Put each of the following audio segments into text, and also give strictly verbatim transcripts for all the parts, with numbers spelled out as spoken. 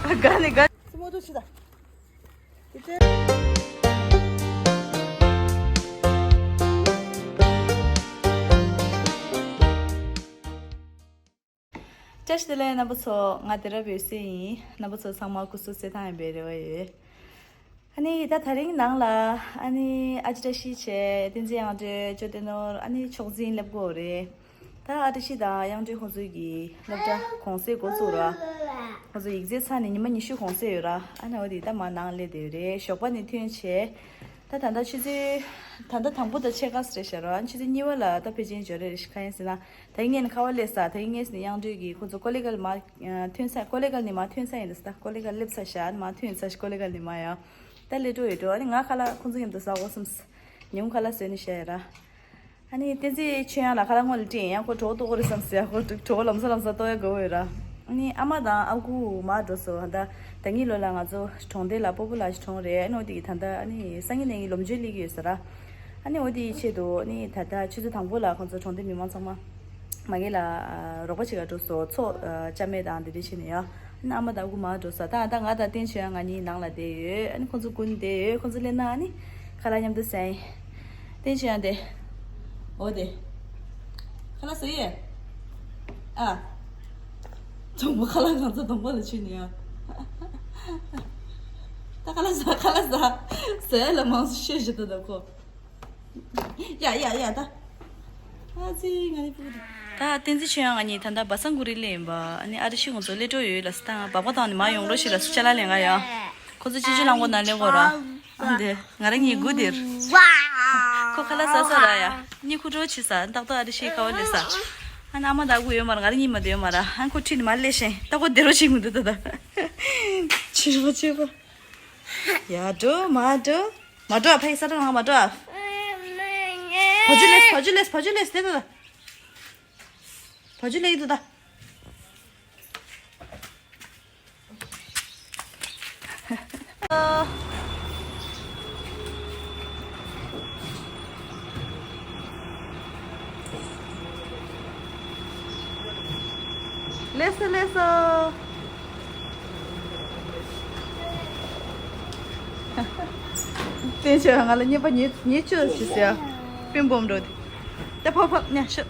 དགའ་ནི་དགའ། སི་མོ་ཏོ་ཆི་ད། དེ་ཚེ། བཀྲ་ཤིས་བདེ་ལེགས་རྣམ་པ་ཚོ། ང་དེ་རབ་ཡོད་སེ་ཡིན། རྣམ་པ་ཚོ་ཚང་མ་སྐུ་གཟུགས་གསལ་ཐང་ཡིན་པའི་རེ་བ་ཡོད། ཨ་ནི་ད་དེ་རིང་ནང་ལ་ཨ་ནི་ཨ་ཅེ་བཀྲ་ཤིས་བྱས། བསྟན་འཛིན་དབྱངས་སྒྲོན། ཅོ་ཏེ་ནོར། ཨ་ནི་མཆོག་འཛིན་སླེབས་ཀྱི་ཡོད་རེད། ད་ཨ་བཀྲ་ཤིས་དང་དབྱངས་སྒྲོན་ཁོང་ཚོའི་གི་སློབ་གྲྭ་གུང་སེང་འགོ་བཙུགས་ར། ཁོང་ཚོ་ཡིག་ཚད་ཚར་ནས་ཉི་མ་ཉི་ཤུ་གུང་སེང་ཡོད་ར། ཨ་ནི་འོ་དེ་ད་མར་ནང་སླེབས་བསྡད་ཡོད་རེད། ཞོགས་པ་ནས་ཐོན་བྱས། ད་ད་ལྟ་ཆུ་ཚོད། ད་ལྟ་དང་པོ་དང་ཕྱེད་ཀ་ཙམ་རེད་ཤག་ར། ཨ་ནི་ཆུ་ཚོད་གཉིས་པ་ལ་ད་ཕལ་ཆེར་འབྱོར་རེད། གང་ཡིན་ཟེར་ན། ད་ངས་ནི་ཁ་བ་སླེབས་ས། ད་ངས་ནི་དབྱངས་སྒྲོན་གྱིས་ཁོང་ཚོ་ཀོ་ལི་གྷལ་མར་ཐོན་ས། ཀོ་ལི་གྷལ་ནས་མར་ཐོན་ས་ཡིན་ད་ས། ད་ཀོ་ལི་གྷལ་སླེབས་ཚར་ཤག་མར་ཐོན་ཚར་ཤག་ཀོ་ལི་གྷལ་ནས་མར་ཡ། ད་སླེབས་འགྲོ་ཡོད་འགྲོ། ཨ་ནི་ང་ཁ་ལག་ཁོང་ཚོ་མཉམ་དུ་ཟ་དགོས་བསམས། ཉིན་གུང་ཁ་ལག་བཟས་ནས་བཞག་ཡོད་ར། ཨ་ནི་བསྟན་འཛིན་ཆོས་དབྱངས་ལ་ཁ་ལག་སྔོན་ལ་སྤྲད་ཡིན། ཡང་ཁོ་གྲོད་ཁོག་ལྟོགས་ཀྱི་རེད་བསམས་ཟེར། ཡ་ཁོ་གྲོད་ཁོག་ལམ་སང་ལམ་སང་ལྟོགས་ཡ་དགའ་བོ་ཡོད་ར། ཨ་ནི་ཨ་མ་དང་ཨ་ཁུ་མར་འགྲོ་སོང་། ད་ད་གིན་ལོ་ལ་ང་ཚོ་གྲོང་སྡེ་ལ་སྤོ་བོ་ལགས་ཀྱི་གྲོངས་རེད། ཨ་ནི་འོ་དེ་གི་ད་ལྟ་ཨ་ནི་སང་ཉིན་ནས་ངའི་ལོ་མཇུག་སླེབས་ཀྱི་ཡོད་ཟེར་ར། ཨ་ནི་འོ་དེ་ཡི་ཆེད་དུ་ཨ་ནི་ད་ལྟ་ཆུ་ཚོད་དང་པོ་ལ་ཁོང་ཚོ་གྲོང་སྡེ་མི་མང་ཚང་མ་མ་གི་ལ་རོགས་པ་བྱེད་ག་འགྲོ་སོང་། ཚོགས་ཨ་ཅ་མེད་དང་དེ་འདྲ་བྱས་ནས་ཡ། ཨ་ནི་ཨ་མ་དང་ཨ་ཁུ་མར་འགྲོ་སོང་། ད་ད་ང་དང་བསྟན་ཆོས་དབྱངས་ང་གཉིས་ནང་ལ་བསྡད་ཡོད། ཨ་ནི་ཁོང་ཚོ་ཀུན་བསྡད་ཡོད། ཁོང་ཚོ་སླེབས་ན་ཨ་ནི་ཁ་ལག་མཉམ་དུ་ཟ་ཡིན། བསྟན་ཆོས་དབྱངས་དེ། འོ་དེ། ཁ་ལག་ཟ་ཡི། ཨ། དང་པོ་ཁ་ལག་ང་ཚོ་དང་པོ་ལ་ཕྱིན་ནས་ཡ། ད་ཁ་ལག་ཟ། ཁ་ལག་ཟ། ཟས་ལ་མང་སུ་ཤོད་བཞིན་འདུག་ད་ཁོ། ཡ་ཡ་ཡ་ད། ཨ་ཙི་ང་ནི་ཕུག་ད། ད་བསྟན་འཛིན་ཆོས་དབྱངས་ང་གཉིས་ད་ལྟ་སྦ་སངས་གུ་རི་སླེབས་ཡིན་པ། ཨ་ནི་ཨ་བཀྲ་ཤིས་ཁོང་ཚོ་སླེབས་འགྲོ་ཡོད་ལབ་སོང་། ད་སྦག་སྦག་བཏང་ནས་མར་ཡོང་རོགས་ཞེས་ལབ་སོང་། ཅ་ལག་ལེན་ག་ཡ། ཁོང་ཚོ་སྤྱི་སྤྱོད་རླངས་འཁོར་ནང་སླེབས་དགོས་ར། ཨ་འདི་ང་རང་གཉིས་སྒུག་བསྡད། ཁོ་ཁ་ལག་ཟ་ས་ར་ཡ། གཉིད་ཁུག་འགྲོ་བྱེད་ས། ཏག་ཏག་ཨ་བཀྲ་ཤིས་ཁ་བ་སླེབས་ས། ཨ་ནི་ཨ་མ་དང་ཨ་ཁུ་ཡོད་མ་རེད། ང་རང་གཉིས་མ་བསྡད་ཡོད་མ་རེད། ཨ་ཁོ་ཁྲིད་ནས་མར་སླེབས་ཤིང་ད་ཁོ་བསྡད་རོགས་བྱེད་གི་འདུག་ད་ད། ཕྱིར་པ་ཕྱིར་པ། ཡ་འགྲོ་མ་འགྲོ། མ་འགྲོ། ཕ་གི་ས་ཁྲ་ནང་མ་འགྲོ། བ་ཇུ་ལེས། བ་ཇུ་ལེས། བ་ཇུ་ལེས། དེ་ད་ད། བ་ཇུ་ལེས་ད་ད། ལེས་སོ་ལེས་སོ། བསྟན་ཆོས་ང་ལ་བརྙན་པ་ཉེ་ཉེ་བཅུ་ཞིག་ཟེར། སྤུན་སྦོམ་འགྲོ་དེ། ད་ཕོ་ཕོ་ཉ་ཤོ།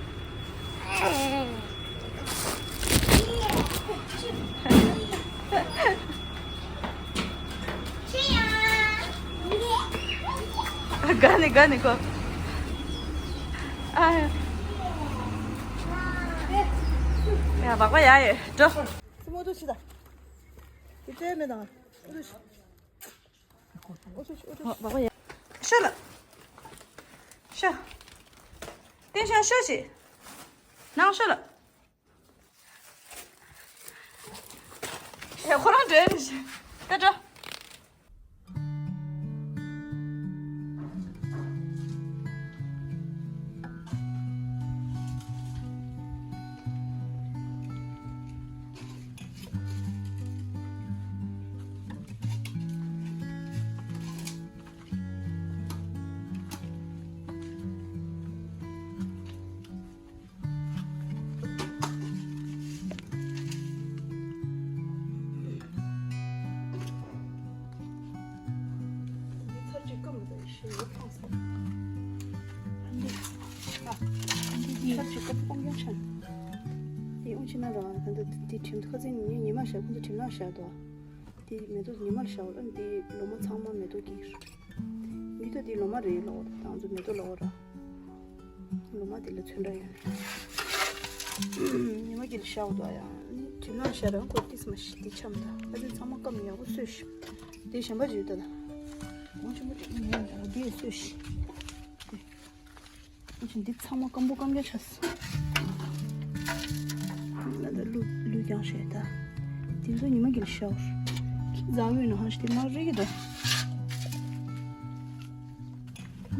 དགའ་ནི་དགའ་ནི་ཁོ། ཨ། ཡ་བག་པ་ཡ་ཡོད་འགྲོ། སི་མོ་ཏོ་ཆི་ད། དེ་ཏྲེ་མེ་དང་། ཨོ་ཏོ་ཆི། ཨོ་ཏོ་ཆི། ཨོ་ཏོ་ཆི། བག་པ་ཡ། ཤོ་ལ། ཤོ། བསྟན་ཆོས་ཤོ་ཞིག་ནང་ཤོ་ལ། ཡ་ཁོ་རང་འགྲོ་ཡ་རེད་ཤག་ད་འགྲོ། ཚར་གཅིག་ཀ་སྤོང་རྒྱག་ཆ། དེ་དབུ་ཕྱི་ན་ར་ད་ལྟ་དེ་གྲིམ་ཁ་ཚན་ཉི་ཉི་མ་བཞག་ཁོང་ཚོ་གྲིམ་ནག་བཞག་འདུག་དེ་མེ་ཏོག་ཉི་མར་བཞག་ཨ་ནི་དེ་ལོ་མ་ཚང་མ་མེ་ཏོག་གི། མེ་ཏོག་དེ་ལོ་མ་རེད་ལོ། ད་ང་ཚོ་མེ་ཏོག་ལོ་ར། ལོ་མ་དེ་ལ་ཚོན་ཁྲ་ཡོད། ཉི་མ་གི་ཤའོ་དོ་ཡ། ནི་དྲི་མ་ཤ་རང་ཁོ་ཏིས་མ་ཤི་དེ་ཆམ་ད། ཨ་ཙི་ཚང་མ་སྐམ་ཡག་པོ་སོས་ཤི། དེ་གཞན་པ་ཅིག་ད་ད། ཁོང་ཆུང་པོ་ཅིག་ཉན་ད་དེ་སོས་ཤི། ཁོང་ཆུང་འདི་ཚང་མ་སྐམ་པོ་སྐམ་རྒྱ་ཆ་སོ། ང་ད་ལུ་ལུ་ཀྱང་ཤེས་ད། དེ་ཚོ་ཉི་མ་གི་ཤའོ། ཁྱི་ཛ་ངུས་ན་ཧ་ཤི་དེ་མ་རེད་གི་ད།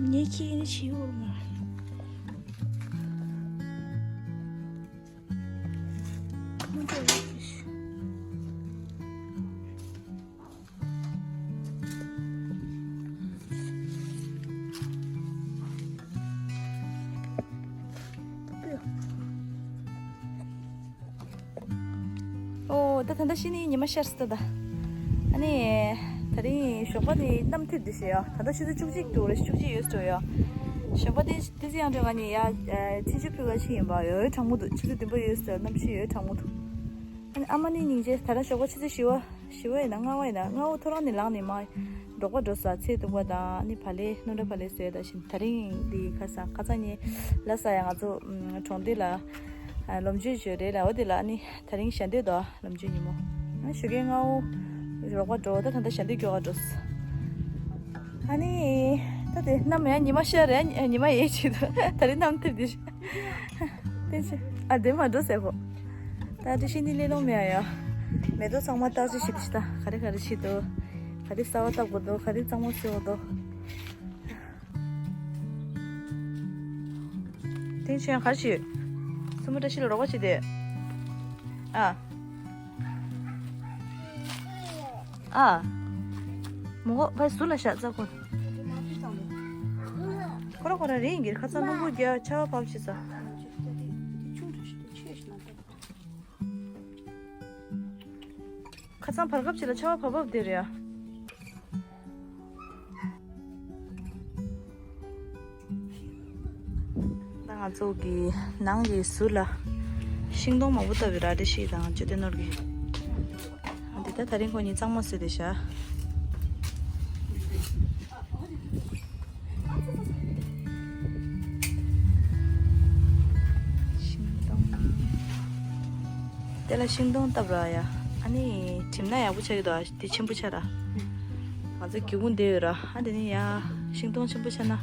ངའི་ཁྱི་ནི་ཆེ་བོར་མ། མ་འགྲོ་ཡོད་ཀྱི་ཤུ། ཨོ་ད་ད་ད་ཤི་ནི་ཉི་མ་ཤར་སི་ད་ད། ནི། ད་རིང་ཞོགས་པ་ནི་གནམ་ཐིབས་འདི་ཞེས་ཡ། ད་ལྟ་ཆུ་ཚོད་བཅུ་གཅིག་འདུག་རེད། བཅུ་གཅིག་ཡོད་འགྲོ་ཡ། ཞོགས་པ་དེ་དེ་ཚེ་ཡང་འདྲ་བ་ནི་ཡ། ཆུ་ཆུ་ཕུ་ག་ཕྱིན་ཡིན་པ་ཡོད་གྲང་མོ་འདུག་ཆུ་ཚོད་བདུན་པ་ཡོད་ཟེར་གནམ་གཤིས་ཡོད་གྲང་མོ་འདུག་ཨ་ནི་ཨ་མ་ནི་སྙིང་རྗེ། ད་ལྟ་ཞོགས་པ་ཆུ་ཚོད་བཞི་པ་བཞི་པ་ཡིན་ན་ལྔ་པ་ཡིན་ན་ལྔ་པ་ཐོ་རངས་ནི་ལངས་ནི་མ། འབྲོག་པ་འགྲོ་ས་ཚེ་སྟོན་པ་དང་ཨ་ནི་བག་ལེབ་སྣུམ་འདྲ་བག་ལེབ་བཟོས་ད་བཞིན་ད་རིང་འདི་ཁ་སང་ཁ་སང་ཉིན་ལ་ས་ཡ་ང་ཚོ་གྲོང་སྡེ་ལ་ལོ་མཇུག་བརྗོད་རེད་ལ་འོ་དེ་ལ་ཨ་ནི། ད་རིང་ཞལ་འདོན་དང་ལོ་མཇུག་ཉིན་མོ། ཞོགས་ཀའི་སྔ་པོ་རོགས་པ་འགྲོ་ད་ད་ལྟ་ཞལ་འདོན་སྐྱོར་བ་འགྲོ། ཨ་ནི། ད་དེ་གནམ་ཡང་ཉི་མ་ཤར་རེད་ཉི་མ་ཡལ་ཆེད་དུ་ད་རིང་གནམ་ཐིབས་དེ། དེ་ཆེ། ཨ་དེ་མ་འགྲོ་ཟེར་གོ་ད་དེ་ཤི་ནི་ལེ་ལོང་མེད་ཡ། མེ་ཏོག་ཚང་མ་བཏགས་ཅི་ཞིག་ད་ད་ག་རེ་ག་རེ་ཤི་དོ། ག་རེ་གསར་བ་བཏབ་དགོས་དོ་ག་རེ་གཙང་མ་བཟོས་དགོས་དོ། དེང་ཆེན་གར་ཞིག་སུ་མོ་བཀྲ་ཤིས་ལ་རོགས་པ་བྱེད་དེ། ཨ། ཨ། མོ་གོ་ཕའི་ཟུར་ལ་བཞག་རྩ་ཁོ། ཁོ་ར་ཁོ་ར་རེད་ཡིན་གྱི་ཁ་ཚ་རླུང་བུ་རྒྱག་ཆར་པ་བབས་བྱེད་ས། ཁ་ཚང་བར་སྐབས་ཅིག་ལ་ཆར་པ་བབས་བབས་བསྡད་རེད་ཨ། ད་ང་ཚོ་གི་ནང་གི་ཟུར་ལ་ཤིང་སྡོང་མང་པོ་བཏབ་ཡོད་ར་འདི་ཤིག་དང་ཅོ་ཏེ་ནོར་གི། འདི་ད་ད་རིང་ཁོ་གཉིས་གཙང་མ་བཟོས་ཏེ་བཞག་ཤིང་སྡོང་། དེ་ལ་ཤིང་སྡོང་བཏབ་ར་ཡ། ཨ་ནི་གྲིམ་ན་ཡག་པོ་ཆགས་ཀྱི་འདུག་ཨ་དེ་ཆེན་པོ་ཆགས་ར། ང་ཚོ་སྒེའུ་ཁུང་དེ་ཡོད་ར་ཨ་དེ་ནི་ཡ། ཤིང་སྡོང་ཆེན་པོ་ཆགས་ན།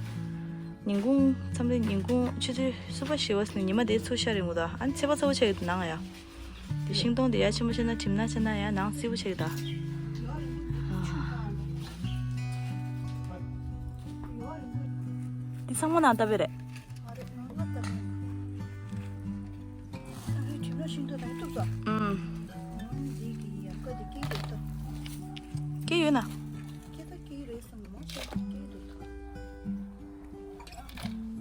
ཉིན་གུང་མཚམས་རེ་ཉིན་གུང་ཆུ་ཚོད་གསུམ་པ་བཞི་པ་ཟིན་ཉི་མ་དེ་ཚུར་ཤར་རིང་པོ་དང་ཨ་ནི་ཚེས་པ་ཚ་པོ་ཆགས་ཀྱི་འདུག་ནང་ཡ། དེ་ཤིང་སྡོང་དེ་ཡ་ཆེན་པོ་ཆགས་ན་གྲིམ་ན་ཆགས་ན་ཡ་ནང་བསིལ་པོ་ཆགས་ཀྱི་འདུག་ཨ། འདི་ཚང་མ་ནང་ལྟ་བུ་རེད། ཨུམ། སྐྱེས་ཡོད་ན།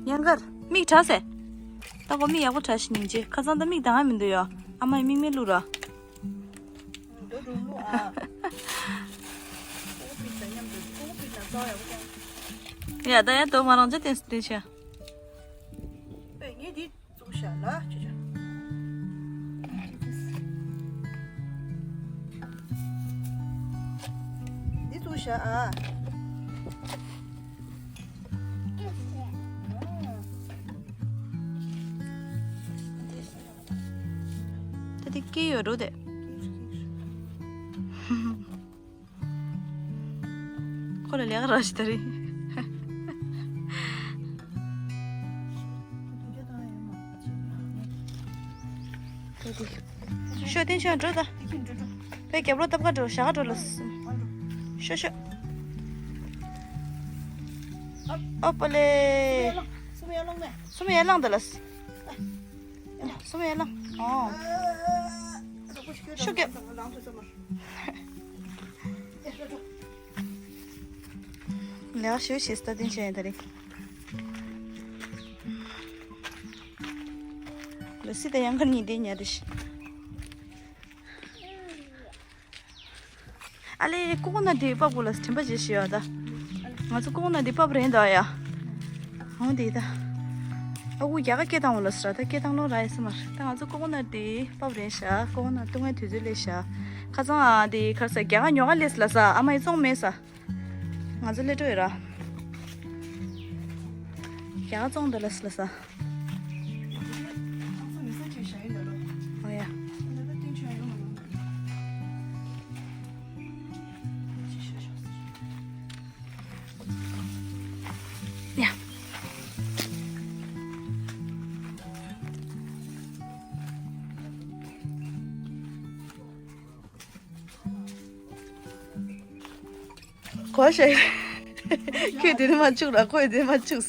ཉན་གར་མིག་བྲག་སེ། ད་གོ་མིག་ཡག་པོ་བྲག་ཤི་སྙིང་རྗེ་ཁ་སང་ད་མིག་དང་ང་མི་འདུག་ཡོ། ཨ་མ་ཡི་མིག་མེད་བླུག་ར། འགྲོ་འགྲོ་བླུག་ཨ། ཀོ་པི་ད་མཉམ་དུ་ཀོ་པི་ད་ཙོག་ཡག་པོ་ཀྱང་། ཡ་ད་ཡ་དོ་མ་རང་ཅི་ཏེ་སྟེ་ཆ། ཨེ་ངས་འདི་བཙུགས་བཞག་ལ་ཅི་ཅི། འདི་བཙུགས་བཞག་ཨ། ད་དེ་སྐྱེས་ཡོད་འགྲོ་དེ། ཁོ་ལ་ལས་ཀ་རག་ཞིག་ད་རེད། ཤོ་ཏིན་ཤོ་འགྲོ་ད། པའི་རྒྱབ་ལོག་སྟབས་ཀ་འགྲོ་ཞག་འགྲོ་ལ། ཤོ་ཤོ། ཨོ་པ་ལེ། སུམ་ཡ་ལང་ད་ལ། སུམ་ཡ་ལང་། ཨོ། ཤོ་རྒྱབ། ལས་ཀ་ཞུ་ཞེས་ལྟ་དེ་བྱས་ཡིན་ད་རེད། ལ་སི་ད་ཡང་ཁར་གཉིས་དེ་ཉལ་རེ་ཤི། ཨ་ལེ་ཀོ་ཀོ་ནཊ་དེ་ཕབ་དགོས་ལ་དྲན་པ་བརྗེད་ཤི་ཡོད་ད། ང་ཚོ་ཀོ་ཀོ་ནཊ་དེ་ཕབ་རན་ད་ཡ། འོང་དེ་ད། ཨ་ཁུ་རྒྱ་གར་སྐད་བཏང་བ་ལ་སི་ར་ད་སྐད་བཏང་ལོང་ར་ཡ་སི་མར་ད་ང་ཚོ་ཀོ་ཀོ་ནཊ་དེ་ཕབ་རན་ཤ་ཀོ་ཀོ་ནཊ་བཏུང་ངའི་དུས་ཚོད་ལས་ཤ། ཁ་སང་ཨ་དེ་ཁར་ས་རྒྱ་གར་ཉོ་ག་ལས་སི་ལ་ས་ཨ་མ་ཡི་བཙོང་མེད་ས། ང་ཚོ་སླེབས་འགྲོ་ཡོད་ར། རྒྱ་གར་བཙོང་འདི་ལ་སི་ལ་ས། ཨོ་ཡ། ཡ། གོ་ཤེས། ཁྱོད་དེ་ནི་མ་བཅུག་ར་ཁོས་དེ་མ་བཅུག་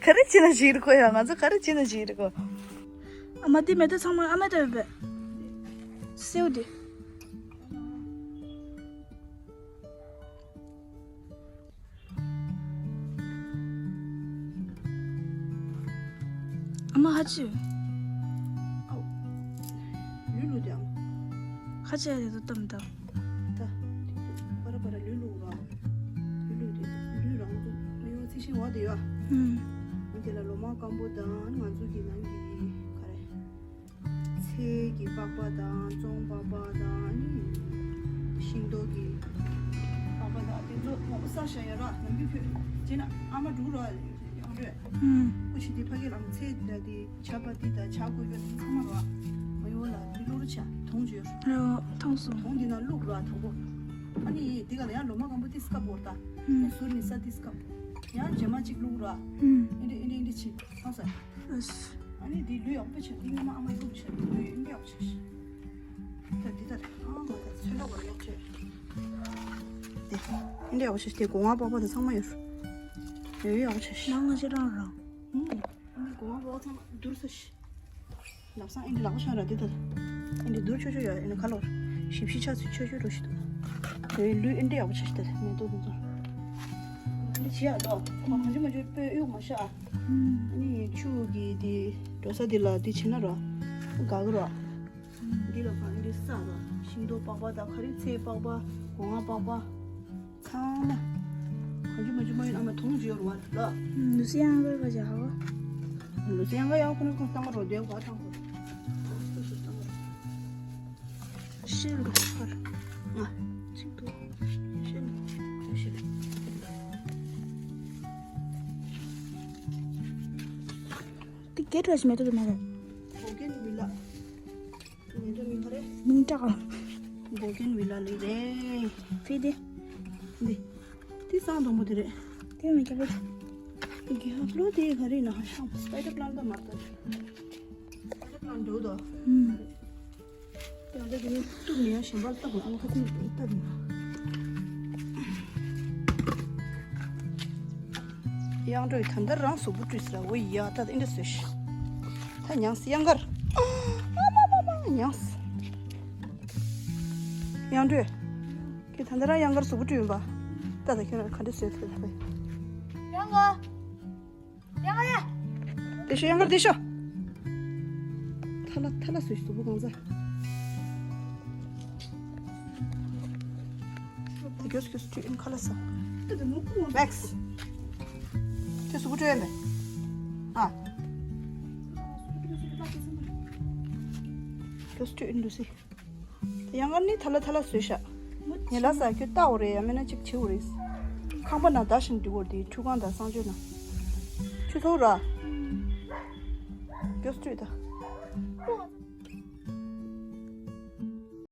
ག་རེ་བྱེད་ན་ཞིག་རེད་ཁོ་ཡ་ང་ཚོ་ག་རེ་བྱེད་ན་ཞིག་རེད་ཁོ། ཨ་མ་དེ་མེ་ཏོག་ཚང་མ་ཨ་མ་ལྟ་བུད་པས། སེའུ་དེ། ཨ་མ་ཧ་ཅི། ཨའོ། ལུས་ལུས་དེ་ཨ་མ། ཁ་ཆེ་དེ་ཚོ་གཏམ་དང་། འོ་དེ་ཡོད། ཨུམ། དེ་ལ་ལོ་མ་སྐམ་པོ་དང་ང་ཚོ་གི་ནང་གི་ག་རེ། ཚལ་གྱི་པགས་པ་དང་བཙོང་པགས་པ་དང་ཨ་ནི་ཤིང་ཏོག་གི་པགས་པ་དང་དེ་ཚོ་མང་པོ་བསགས་བཞག་ཡོད་ར། ནམ་རྒྱུན་ཁྱོད་བྱས་ན་ཨ་མ་འགྲོ་ར་ཡོང་རེད། ཨུམ། ཀུ་ཤི་དེ་ཕ་གི་ལམ་ཚལ་འདྲ་དེ་ཆར་པ་དེ་དང་ཆར་འགུལ་ཡོད་དེ་ཚང་མ་ར་མ་ཡོང་ལ་དེ་བླུག་ར་ཆ་དོང་ཅིག་ཡོད་ར། ཨོ། མཐོང་སོང་། དོང་དེ་ནང་བླུག་ར་དང་པོ། ཨ་ནི་དེ་ག་ལ་ཡང་ལོ་མ་སྐམ་པོ་དེ་སྐབས་བོར་ད། ཨུམ། ཟུར་ནི་ས་དེ་སྐབས། ཡང་རྗེས་མ་གཅིག་བླུག་ར། ཨུམ། ཨེ་འདྲ་ཨེ་འདྲ་ཨེ་འདྲ་བྱེད་ཚང་ས། ཨ་ནི་འདི་ལུས་ཡག་པོ་བྱས། འདི་སྔོན་མ་ཨ་མ་ཡོད་བྱས། འདི་ལུས་ཨེ་འདྲ་ཡག་པོ་བྱས་ཤག་ད་འདི་ལྟར་ཨ་མ་ད་ཚོན་ཁྲ་བར་ཡག་བྱས། འདི་ཨེ་འདྲ་ཡག་པོ་བྱས་ཤག་དེ་སྒོ་ང་པགས་པ་དང་ཚང་མ་ཡོད། ཡོད་ཡག་པོ་བྱས་ཤག་ནང་ང་ཅི་རང་རང་། ཨུམ། ཨ་ནི་སྒོ་ང་པགས་པ་ཚང་མ་བསྡུར་ས་ཤག་ལབ་སང་ཨེ་འདྲ་ལག་པ་ཤང་ར་འདི་ལྟར། ཨེ་འདྲ་བསྡུར་ཆོག་ཆོག་ཡོད། ཨེ་འདྲ་ཁ་ལོར་ཞིབ་ཞིབ་ཆགས་ཚུལ་ཆོག་ཆོག་འགྲོ་ཤི་འདུག་དེ་ལུས་ཨེ་འདྲ་ཡག་པོ་བྱས་ཤག་ད་མེ་ཏོག་འདི་ཚོ། འདི་བྱེད་ཡག་འདུག་ཁོ་མ་འཇུ་མ་འཇུ་སྤོས་གཡུག་མ་ཤ། ཨ་ནི་ཆུ་གི་དེ་འགྲོ་ས་དེ་ལ་དེ་བྱེད་ན་ར་དགའ་གི་ར། འདི་ལ་ཕར་འདི་ས་ར་ཤིང་ཏོག་པགས་པ་དང་ག་རེ་ཚལ་པགས་པ་སྒོ་ང་པགས་པ་ཚང་མ། མ་འཇུ་མ་འཇུ་མ་ཡིན་ཨ་མ་དོང་ཅིག་ཡོད་ར་བ་ལ། ལུས་སེམས་ཡང་དགའ་བ་བྱ་བ། ལུས་སེམས་ཡང་དགའ་ཡག་ཁོ་ན་ཁོ་བཏང་ག་རོ་བདེ་བ་བཏང་ག་རོ། ཤེལ་འདུག་ཕར། ང་། གཅིག་ཏུ། ཤེལ་འདུག་ཤེལ། དེ་སྐད་གྲགས་ཤིག་མེད་དོ་དེ་མ་རེད། བོ་གན་ཝི་ལ། མེད་དོ་མིང་ག་རེད། མིང་གྲགས། བོ་གན་ཝི་ལ་ལི་རེད། ཕི་དེ། འདི། དེ་སང་དང་པོ་དེ་རེད། དེ་མི་སྐྱ་པོ། དེ་གི་ཧ་ལོ་དེ་ག་རེད་ན་ཧ་ཤང་སྤའི་ཌར་པི་ལན་ད་མ་ལྟ། སྤའི་ཌར་པི་ལན་འགྲོ་དོ། ཨུམ། ཡང་འདི་གི་ནི་གཏུབ་ནས་ཡང་གཞན་པར་བཏབ་དགོས། ཨ་ཁ་ཚིག་བཏབ་ཡིན། གཡང་འགྲོས་ད་ལྟ་རང་གཟུགས་པོ་བཀྲུས་ཟེར། འོ་ཡ་ད་ཨེ་འདྲ་བཟོས་ཤག་ད་མྱངས་གཡང་དཀར། ཨ་མ་མ་མ་མྱངས། གཡང་འགྲོས། ཁྱོད་ད་ལྟ་རང་གཡང་དཀར་གཟུགས་པོ་བཀྲུས་ཡིན་པ། ད་ད་ཁྱོད་རང་ག་འདྲ་བཟོས་ཐུབ་ཐུབ། གཡང་དཀར། གཡང་དཀར་ཡ། དེ་ཤོ་གཡང་དཀར་དེ་ཤོ། ཐ་ལ་ཐ་ལ་བཟོས་ཤིག་གཟུགས་པོ་གང་ཚ། དེ་གྱོས་གྱོས་བཀྲུས་ཡིན་ཁ་ལག་ཟ། མེགས། ཁྱོད་གཟུགས་པོ་བཀྲུས་ཡིན་པས། ཨ། གྱོས་བཀྲུས་ཡིན་འདུག་སི། གཡང་དཀར་ནི་ཐ་ལ་ཐ་ལ་བཟོས་ཤག་ངས་ལབ་ས་ཁྱོད་ལྟ་འོ་རེད་ཡ་མེད་ན་ཅིག་བྱེད་འོ་རེད། ཁང་པ་ནང་ཟླ་བཞིན་འགྲིག་འོ་དེ་ཁྲུས་ཁང་དང་གསང་སྤྱོད་ནང་། ཆུ་ཚོད་ར། གྱོས་བཀྲུས་ད།